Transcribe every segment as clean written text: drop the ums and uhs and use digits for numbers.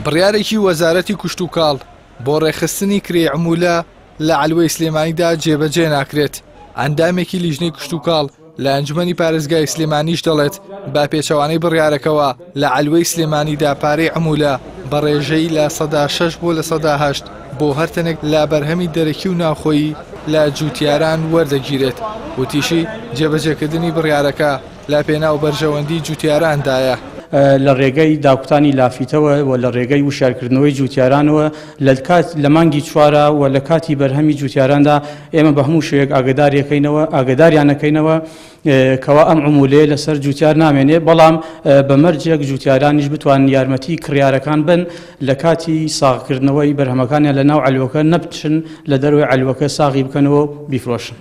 بڕیارێکی وەزارەتی کشتوکاڵ بۆ ڕێکخستنی کرێی عمولە لە عەلوەی سلێمانیدا جێبەجێ ناکرێت، ئەندامێکی لیژنەی کشتوکاڵ لە ئەنجومەنی پارێزگای سلێمانیش دەڵێت، بە پێچەوانەی بڕیارەکەوە لە عەلوەی سلێمانیدا پارەی عمولە بە ڕێژەی 6% بۆ 8% بۆ هەر تەنێک لە بەرهەمی دەرەکی و ناوخۆیی لە جوتیاران وەردەگیرێت، وتیشی، جێبەجێکردنی بڕیارەکە لە پێناو بەرژەوەندی جوتیاراندایە. لە ڕێگەی داکوتانی لافیتەوە و لە ڕێگەی وشیارکردنەوەی جوتیارانەوە لە کات لە مانگی چوارا و لە کاتی بەرهەمی جوتیاراندا ئێمە بە هەموو شێوەیەک ئاگەداریەکەینەوە ئاگەداریانەکەینەوە کەوا ئەم عمولەیە لەسەر جوتیار نامێنێ بەڵام بە مەرجێک جوتیارانیش بتوانن یارمەتی کڕیارەکان بن لە کاتی ساغکردنەوەی بەرهەمەکانیان لە ناو عەلوەکە نەبچن لە دەرەوەی عەلوەکە ساغی بکەنەوە و بیفرۆشن.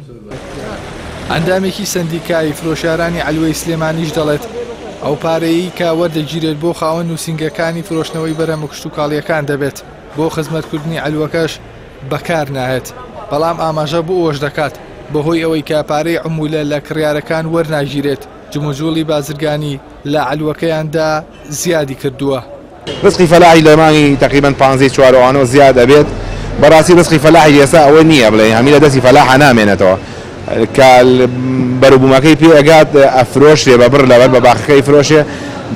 ئەندامێکی سەندیکای فرۆشیارانی عەلوەی سلێمانیش دەڵێت، ئەو پارەیەی کە وەردەگیرێت بۆ خاوەن نووسینگەکانی فرۆشتنەوەی بەرهەمە کشتوکاڵییەکان دەبێت، بۆ خزمەتکردنی عەلوەکەش بەکار نایەت، بەڵام ئاماژە بۆ ئەوەش دەکات، بەهۆی ئەوەی کە پارەی عمولە لە کڕیارەکان وەرناگیرێت، جموجوڵی بازرگانی لە عەلوەکەیاندا زیادی کردووە. ڕزقی فەلاحی لە مانگی تەقریبەن پانزەی چوارەوانەوە زیاد ئەبێت بەڕاستی ڕزقی فەلاحی ئێستا ئەوە نییە بڵێ هەمی لە دەستی فەلاحا نامێنێتەوە کە بەروبوومەکەی پێ ئەگات ئەفرۆشرێ بە بڕ لەبەر بە باخەکەی فرۆشێ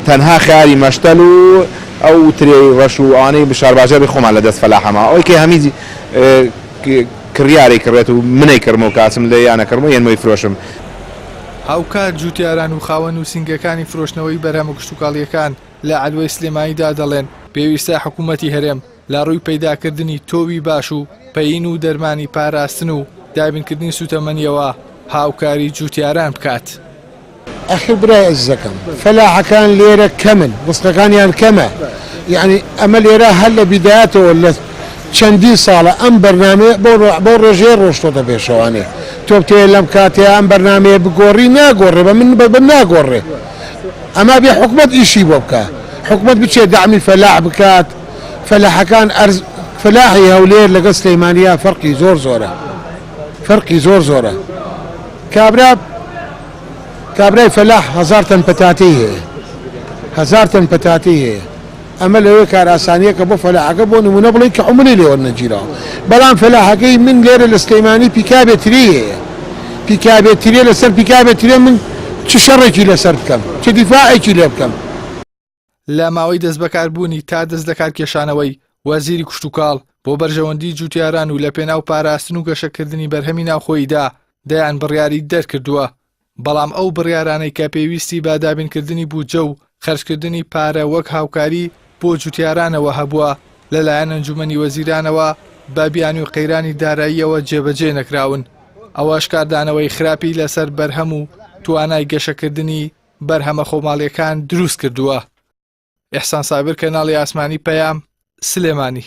تەنها خیاری مەشتەل و ئەو ترێی ڕەش و ئەوانەی شارباژێڕی خۆمان لە دەست فەلاحە ماوە ئەوەی کە هەمی کڕیارەی کڕێت و منەی کڕم و کاسم لێ یانە کڕم و یەنمەی فرۆشم. هاوکات جوتیاران و خاوەن نووسینگەکانی فرۆشتنەوەی بەرهەمە کشتوکاڵییەکان لە عەلوەی سلێمانیدا دەڵێن، پێویستە حکومەتی هەرێم لە ڕووی پەیداکردنی تۆوی باش و پەیین و دەرمانی پاراستن و دابینکردنی سوتەمەنییەوە هاوکاری جوتیاران بکات. ئەخر برای ئەزیزەکەم فەلاحەکان لێرە کەمن ڕزقەکانیان کەمە یەعنی ئەمە لێرە هەر لە بیدایەتەوە لە چەندین ساڵە ئەم بەرنامەیە بەو ڕێژەیە ڕۆشتۆتە پێشەوانێ تۆ بتەوێ لەم کاتەیا ئەم بەرنامەیە بگۆڕی ناگۆڕێ بە من بە من ناگۆڕێ ئەما بێ حکومەت ئیشی بۆ بکا حکومەت بچێ دەعمی فەلاح بکات فەلاحەکان ئەرز فەلاحی هەولێر لەگەڵ سلەیمانیا فەرقی زۆر زۆرە فەرقی زۆر زۆرە کابرا کابرای فەلاح هەزار تەن پەتاتەی هەیە هەزار تەن پەتاتەی هەیە ئەمە لەوێ کارئاسانیەکە بۆ فەلاحەکە بۆ نمونە بڵێ کە عمری لێ وەرنەگیراوە بەڵام فەلاحەکەی من لێرە لە سلەیمانی پیکابێ ترێی هەیە پیکابێ ترێ لەسەر پیکابێ ترێ من چ شەڕێکی لەسەر بکەم چ دیفاعێکی لێ بکەم. لە ماوەی دەستبەکاربوونی تا دەستلەکارکێشانەوەی وەزیری کشتوکاڵ بۆ بەرژەوەندی جوتیاران و لەپێناو پاراستن و گەشەکردنی بەرهەمی ناوخۆییدا دەیان بڕیاری دەرکردووە بەڵام ئەو بڕیارانەی کە پێویستی بە دابینکردنی بودجە و خەرجکردنی پارە وەک هاوکاری بۆ جوتیارانەوە هەبووە لەلایەن ئەنجومەنی وەزیرانەوە بە بیانووی قەیرانی داراییەوە جێبەجێ نەکراون، ئەوەش کاردانەوەی خراپی لەسەر بەرهەم و توانای گەشەکردنی بەرهەمە خۆماڵییەکان دروستکردووە. ئیحسان سابر کەناڵی ئاسمانی پەیام، سلێمانی.